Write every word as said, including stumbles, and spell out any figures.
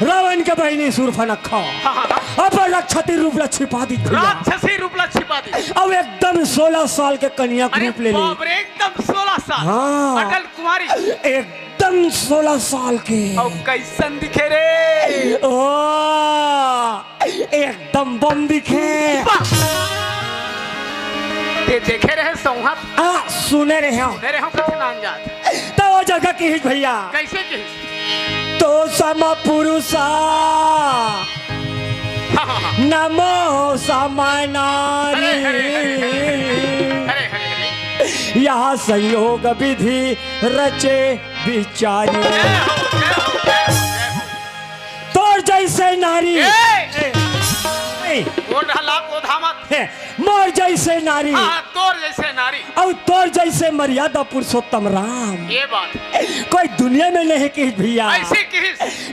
रावण के बहिनी शूर्पणखा अपन राक्षसी रूप ला छिपा दिस भैया। राक्षसी रूप ला छिपा दिस। अब एकदम सोलह साल के कन्या के अरे रूप ले ले। बाप रे, एकदम सोलह साल। हाँ। अटल कुमारी। एकदम सोलह साल के। अब कैसन दिखे रे? ओ, एकदम बम दिखे। ते देखे रहे सौहा? आ, सुने रहे हो। सुने रहे हो कथे नान जात। तो वो जगह किहिस भैया। कैसे किहिस? तो सम पुरुषा हाँ, हाँ, हाँ। नमो सम नारी। अरे, अरे, अरे, अरे, अरे, अरे, अरे। यह संयोग विधि रचे विचारी। जय हो, जय हो, जय हो, जय हो। तोर जैसे नारी। ए! ए, बोल रहा ला को धामत। हे, मोर जैसे नारी हाँ, तोर जैसे नारी। और तोर जैसे मर्यादा पुरुषोत्तम राम ये बात। कोई दुनिया में नहीं किहिस भैया। ऐसे किहिस।